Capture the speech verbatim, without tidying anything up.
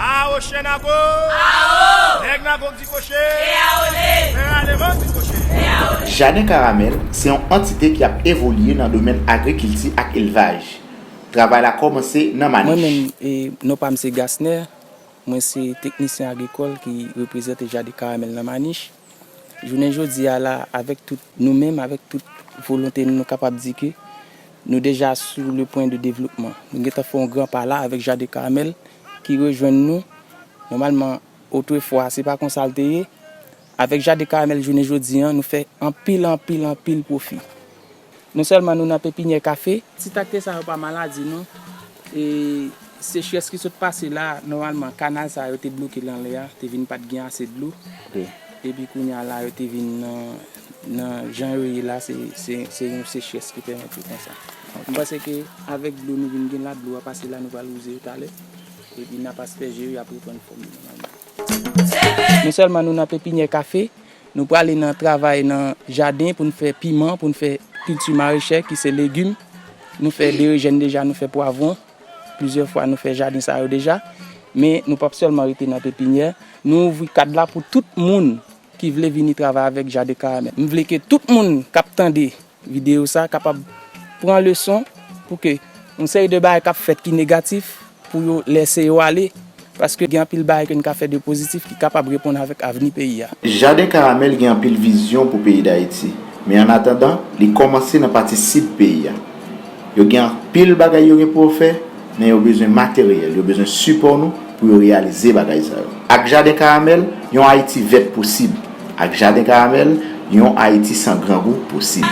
Awo chen nago! Awo! Nèg nago k di koche! E awo le! Fè ale van di koche! E awo le! Jaden Karamèl se yon antite ki ap evolye nan domèn agrikilti ak elvaj. Travay la kòmanse nan Manich. Mwen menm, e, non pa m se Gasner. Mwen se teknisyen agrikòl ki reprezante Jaden Karamèl nan Manich. Jounen jodi a la, avèk tout nou menm, avèk tout volonte nou, nou kapab di ke nou deja sou le pwen de devlopman. Nou gentan fè yon gran pa la avèk Jaden Karamèl ki rejwenn nou. Nòmalman, otrefwa, se pa konsa l te ye. Avèk Jaden Karamèl jounen jodi a, nou fè anpil, anpil, anpil pwofi. Non sèlman nou nan pepinyè kafe. Ti takte sa yo pa maladi non. E sechrès ki sot pase la, nòmalman kanal sa yo te bloke nan lè a, te vin pa t gen ase dlo. Epi kounye a la yo te vin nan, nan jan yo ye la, se, se, se yon sechrès ki pèmèt yo konsa. M panse ke avèk dlo nou vin gen la, dlo a pase la, nou pral wouze yo talè. Epi n ap aspèje yo, y ap reprann fòm yo nòmalman. Non sèlman nou nan pepinyè kafe, nou prale nan travay nan jaden pou n fè piman, pou n fè kilti marechè ki se legim. Nou fè berejèn deja, nou fè pwavwon. Plizyè fwa nou fè jaden sa yo deja. Men nou p ap sèlman rete nan pepinyè. Nou ouvri kad la pou tout moun ki vle vini travay avèk Jaden Karamèl. M vle ke tout moun k ap tande videyo sa kapab pran leson pou ke yon seri de bagay k ap fèt ki negatif, pou yo lèse yo ale, paske gen anpil bagay ke n ka fè de pozitif ki kapab reponn avèk avni peyi a. Jaden Karamèl gen anpil vizyon pou peyi Dayiti, men annatandan, li kòmanse nan pati sid peyi a. Yo gen anpil bagay yo gen pou yo fè, men yo bezwen materyèl, yo bezwen sipò nou pou yo reyalize bagay sa yo. Ak Jaden Karamèl, yon Ayiti vèt posib. Ak Jaden Karamèl, yon Ayiti san grangou posib.